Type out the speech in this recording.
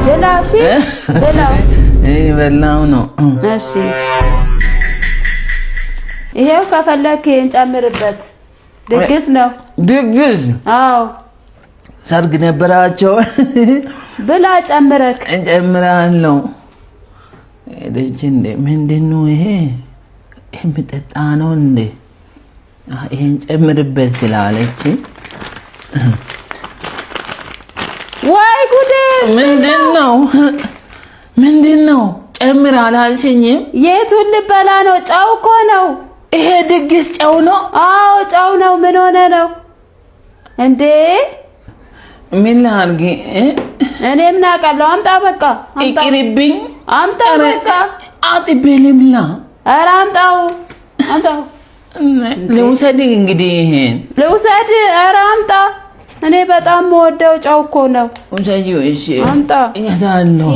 ብላ። እሺ ብላ። በላው ነው። እሺ ይሄው ከፈለክ ይሄን ጨምርበት። ድግስ ነው። ድግስ? አዎ። ሰርግ ነበራቸው። ብላ ጨምረክ። እጨምራለሁ። ሄደች እንዴ? ምንድን ነው ይሄ? የሚጠጣ ነው እንዴ? ይሄን ጨምርበት ስላለች ወይ ጉዴ! ምንድን ነው? ምንድን ነው? ጨምር አላልሽኝም? የቱን ልበላ ነው? ጨው እኮ ነው። ይሄ ድግስ ጨው ነው? አዎ ጨው ነው። ምን ሆነ ነው እንዴ? ምን ላድርግ? እኔ ምን አውቃለሁ? አምጣ በቃ ይቅርብኝ። አምጣ በቃ። አጥቤ ልብላ። ኧረ አምጣው፣ አምጣው። ልውሰድ እንግዲህ ይሄን። ልውሰድ። ኧረ አምጣ። እኔ በጣም የምወደው ጨው እኮ ነው። ውሰጂው። እሺ አምጣ። እገዛለሁ።